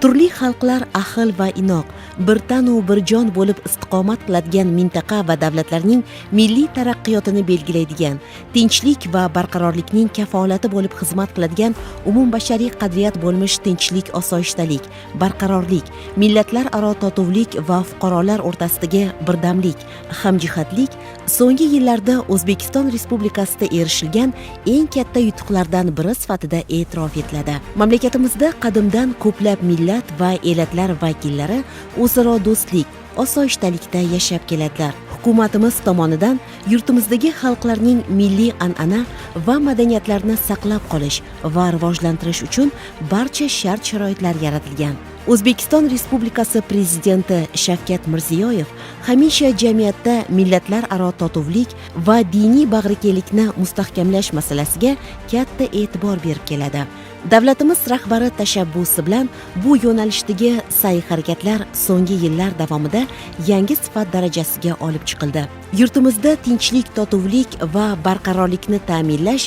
Turli xalqlar ahil va inoq, bir tanu bir jon bo'lib istiqomat qiladigan mintaqa va davlatlarning milliy taraqqiyotini belgilaydigan, tinchlik va barqarorlikning kafolati bo'lib xizmat qiladigan umumbashariy qadriyat bo'lmish tinchlik, osoyishtalik, barqarorlik, millatlararo totuvlik va fuqarolar o'rtasidagi birdamlik, hamjihatlik so'nggi yillarda O'zbekiston Respublikasida erishilgan eng katta yutuqlardan biri sifatida e'tirof etiladi. Mamlakatimizda qadimdan ko'plab millat va elatlar vakillari o'zaro do'stlik, osoyishtalikda yashab keladilar. Hukumatimiz tomonidan yurtimizdagi xalqlarning milliy an'ana va madaniyatlarini saqlab qolish va rivojlantirish uchun barcha shart sharoitlar yaratilgan. O'zbekiston Respublikasi Prezidenti Shavkat Mirziyoyev hamisha jamiyatda millatlararo totuvlik va diniy bag'rikenglikni mustahkamlash masalasiga katta e'tibor berib keladi. Davlatimiz rahbari tashabbusi bilan bu yo'nalishdagi sa'y harakatlar so'nggi yillar davomida yangi sifat darajasiga olib chiqildi. Yurtimizda tinchlik, totuvlik va barqarorlikni ta'minlash,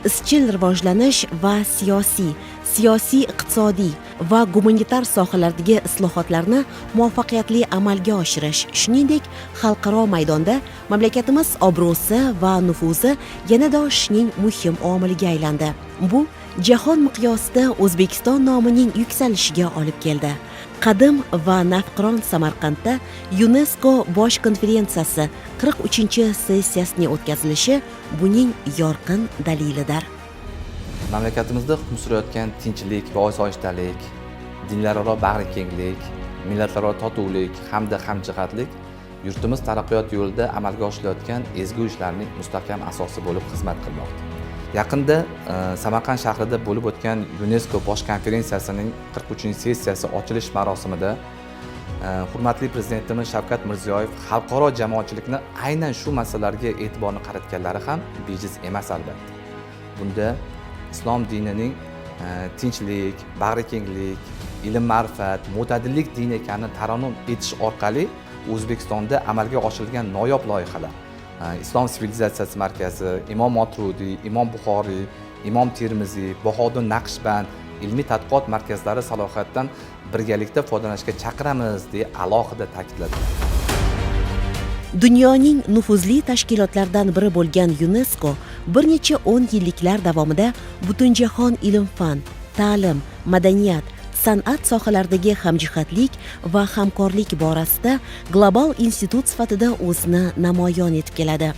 izchil rivojlanish va siyosiy, iqtisodiy va gumanitar sohalardagi islohotlarni muvaffaqiyatli amalga oshirish, shuningdek, xalqaro maydonda mamlakatimiz obro'si va nufuzi yanada oshishining muhim omiliga aylandi. Bu jahon miqyosida O'zbekiston nomining yuksalishiga olib keldi. Qadim va navqiron Samarqandda YUNESKO bosh konferensiyasi 43-sessiyasining o'tkazilishi buning yorqin dalilidir. Mamlakatimizda hukm surayotgan tinchlik va osoyishtalik, dinlararo bag'rikenglik, millatlararo totuvlik hamda hamjihatlik yurtimiz taraqqiyot yo'lida amalga oshirilayotgan ezgu ishlarning mustahkam asosi bo'lib xizmat qilmoqda. Yaqinda Samarqand shahrida bo'lib o'tgan YUNESKO bosh konferensiyasining 43-sessiyasi ochilish marosimida hurmatli Prezidentimiz Shavkat Mirziyoyev xalqaro jamoatchilikni aynan shu masalalarga e'tiborni qaratganlari ham bejiz emas, albatta. Bunda islom dinining tinchlik, bag'rikenglik, ilm ma'rifat, mo'tadillik dini ekanini tarannum etish orqali O'zbekistonda amalga oshirilgan noyob loyihalar, Islom sivilizatsiyasi markazi, Imom Moturudiy, Imom Buxoriy, Imom Termiziy, Bahodir Naqshband ilmiy tadqiqot markazlari salohiyatidan birgalikda foydalanishga chaqiramiz, deya alohida ta'kidladi. Dunyoning nufuzli tashkilotlaridan biri bo'lgan YUNESKO bir necha o'n yilliklar davomida butunjahon ilm fan, ta'lim, madaniyat, san'at sohalaridagi hamjihatlik va hamkorlik borasida global institut sifatida o'zini namoyon etib keladi.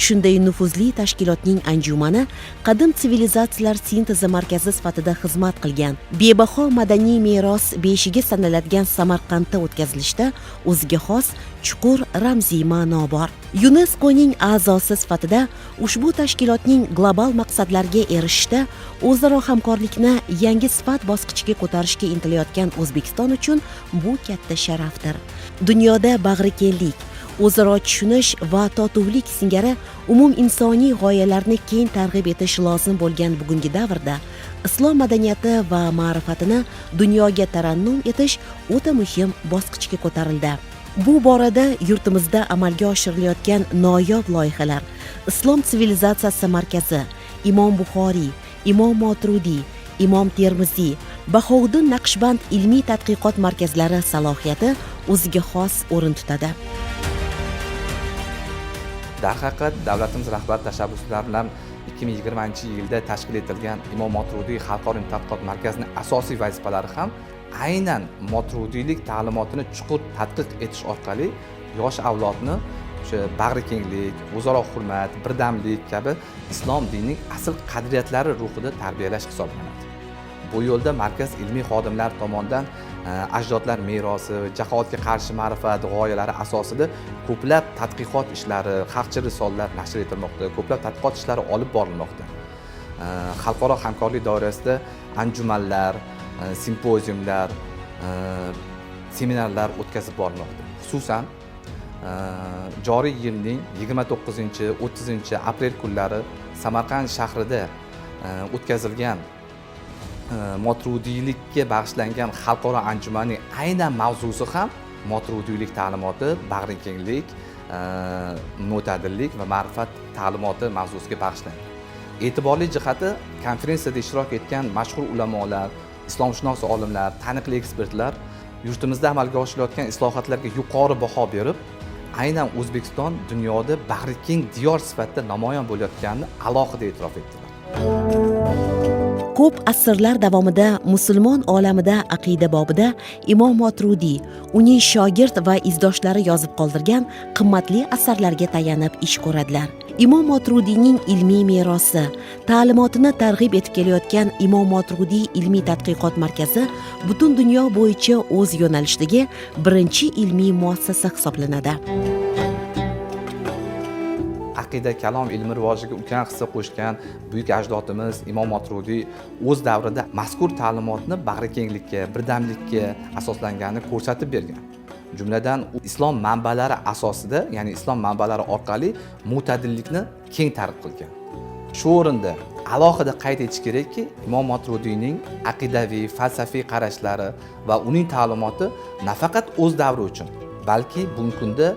Shunday nufuzli tashkilotning anjumani qadim sivilizatsiyalar sintezi markazi sifatida xizmat qilgan, bebaho madaniy meros beshigi sanaladigan Samarqandda o'tkazilishida o'ziga xos chuqur ramziy ma'no bor. YUNESKOning a'zosi sifatida ushbu tashkilotning global maqsadlarga erishishda o'zaro hamkorlikni yangi sifat bosqichiga ko'tarishga intilayotgan O'zbekiston uchun bu katta sharafdir. Dunyoda bag'rikenglik, o'zaro tushunish va totuvlik singari umuminsoniy g'oyalarni keng targ'ib etish lozim bo'lgan bugungi davrda islom madaniyati va ma'rifatini dunyoga tarannum etish o'ta muhim bosqichga ko'tarildi. Bu borada yurtimizda amalga oshirilayotgan noyob loyihalar, Islom sivilizatsiyasi markazi, Imom Buxoriy, Imom Moturudiy, Imom Termiziy, Bahouddin Naqshband ilmiy tadqiqot markazlari salohiyati o'ziga xos o'rin tutadi. Darhaqiqat, davlatimiz rahbari tashabbuslari bilan 2020-yilda tashkil etilgan Imom Moturudiy xalqaro ilmiy tadqiqot markazining asosiy vazifalari ham aynan moturudiylik ta'limotini chuqur tadqiq etish orqali yosh avlodni o'sha bag'rikenglik, o'zaro hurmat, birdamlik kabi islom dinining asl qadriyatlari ruhida tarbiyalash hisoblanadi. Bu yo'lda markaz ilmiy xodimlar tomonidan ajdodlar merosi, jaholatga qarshi ma'rifat g'oyalari asosida ko'plab tadqiqot ishlari, xalqchi risolalar nashr etilmoqda, ko'plab tadqiqot ishlari olib borilmoqda. Xalqaro hamkorlik doirasida anjumanlar, simpoziumlar, seminarlar o'tkazib borilmoqda. Xususan, joriy yilning 29, 30-aprel kunlari Samarqand shahrida o'tkazilgan moturudiylikka bag'ishlangan xalqaro anjumanning aynan mavzusi ham moturudiylik ta'limoti, bag'rikenglik, mo'tadillik va ma'rifat ta'limoti mavzusiga bag'ishlangan. E'tiborli jihati, konferensiyada ishtirok etgan mashhur ulamolar Islomshunos olimlar, taniqli ekspertlar yurtimizda amalga oshirilayotgan islohotlarga yuqori baho berib, aynan O'zbekiston dunyoda bag'rikeng diyor sifatida namoyon bo'layotganini alohida e'tirof etdilar. Ko'p asrlar davomida musulmon olamida aqida bobida Imom Motrudiy, uning shogird va izdoshlari yozib qoldirgan qimmatli asarlarga tayanib ish ko'radilar. Imom Motrudiyning ilmiy merosi, ta'limotini targ'ib etib kelayotgan Imom Motrudiy ilmiy tadqiqot markazi butun dunyo bo'yicha o'z yo'nalishidagi birinchi ilmiy muassasa hisoblanadi. Aqida kalom ilmi rivojiga ulkan hissa qo'shgan buyuk ajdodimiz Imom Motrudiy o'z davrida mazkur ta'limotni bag'rikenglikka, birdamlikka asoslanganini ko'rsatib bergan. Jumladan, u islom manbalari asosida, ya'ni islom manbalari orqali mo'tadillikni keng targ'ib qilgan. Shu o'rinda alohida qayd etish kerakki, Imom Motrudiyning aqidaviy, falsafiy qarashlari va uning ta'limoti nafaqat o'z davri uchun, balki bugungi kunda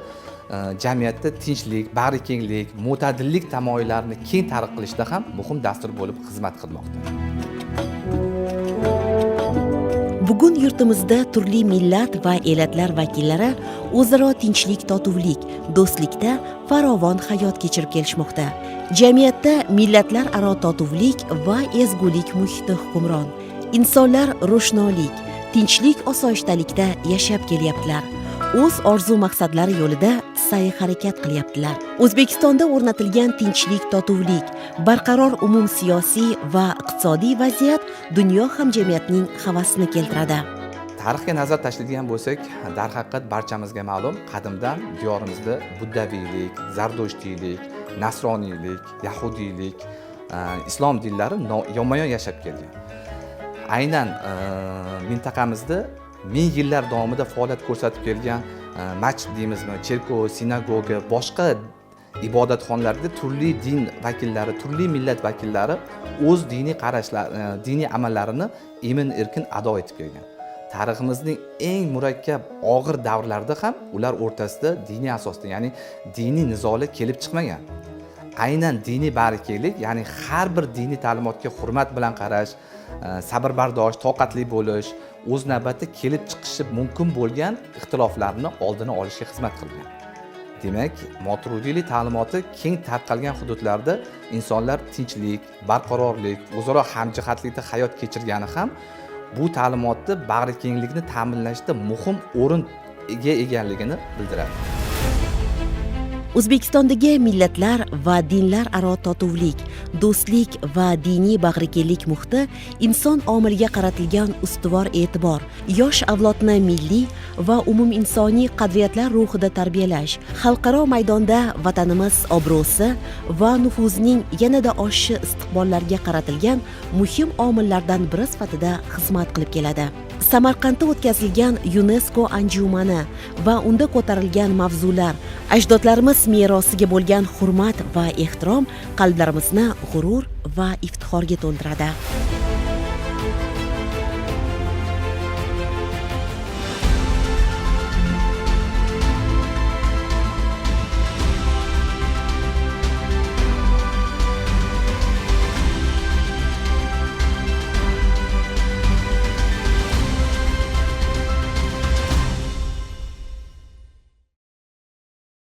jamiyatda tinchlik, bag'rikenglik, mo'tadillik tamoyillarini keng targ'ib qilishda ham muhim dastur bo'lib xizmat qilmoqda. Bugun yurtimizda turli millat va elatlar vakillari o'zaro tinchlik, totuvlik, do'stlikda farovon hayot kechirib kelishmoqda. Jamiyatda millatlararo totuvlik va ezgulik muhiti hukmron. Insonlar ro'shnolik, tinchlik, osoyishtalikda yashab kelyaptilar. O'z orzu maqsadlari yo'lida sa'y harakat qilyaptilar. O'zbekistonda o'rnatilgan tinchlik, totuvlik, barqaror umumsiyosiy va iqtisodiy vaziyat dunyo hamjamiyatining havasini keltiradi. Tarixga nazar tashlaydigan bo'lsak, darhaqiqat barchamizga ma'lum, qadimdan diyorimizda buddaviylik, zardoshtiylik, nasroniylik, yahudiylik, islom dinlari yonma-yon yashab kelgan. Aynan mintaqamizda ming yillar davomida faoliyat ko'rsatib kelgan masjid deymizmi, cherkov, sinagoga, boshqa ibodatxonalarda turli din vakillari, turli millat vakillari o'z diniy qarashlar, diniy amallarini emin erkin ado etib kelgan. Tariximizning eng murakkab, og'ir davrlarida ham ular o'rtasida diniy asosda, ya'ni diniy nizolar kelib chiqmagan. Aynan diniy bag'rikenglik, ya'ni har bir diniy ta'limotga hurmat bilan qarash, sabr bardosh, toqatli bo'lish o'z navbatida kelib chiqishi mumkin bo'lgan ixtiloflarni oldini olishga xizmat qilgan. Demak, Motrudiylik ta'limoti keng tarqalgan hududlarda insonlar tinchlik, barqarorlik, o'zaro hamjihatlikda hayot kechirgani ham bu ta'limotni bag'rikenglikni ta'minlashda muhim o'ringa egaligini bildiradi. O'zbekistondagi millatlar va dinlar aro totuvlik, do'stlik va diniy bag'rikenglik muhiti inson omiliga qaratilgan ustuvor e'tibor, yosh avlodni milliy va umuminsoniy qadriyatlar ruhida tarbiyalash, xalqaro maydonda vatanimiz obro'si va nufuzining yanada oshishi istiqbollariga qaratilgan muhim omillardan biri sifatida xizmat qilib keladi. Samarqandda o'tkazilgan UNESCO anjumani va unda ko'tarilgan mavzular, ajdodlarimiz merosiga bo'lgan hurmat va ehtirom qalblarimizni g'urur va iftixorga to'ldiradi.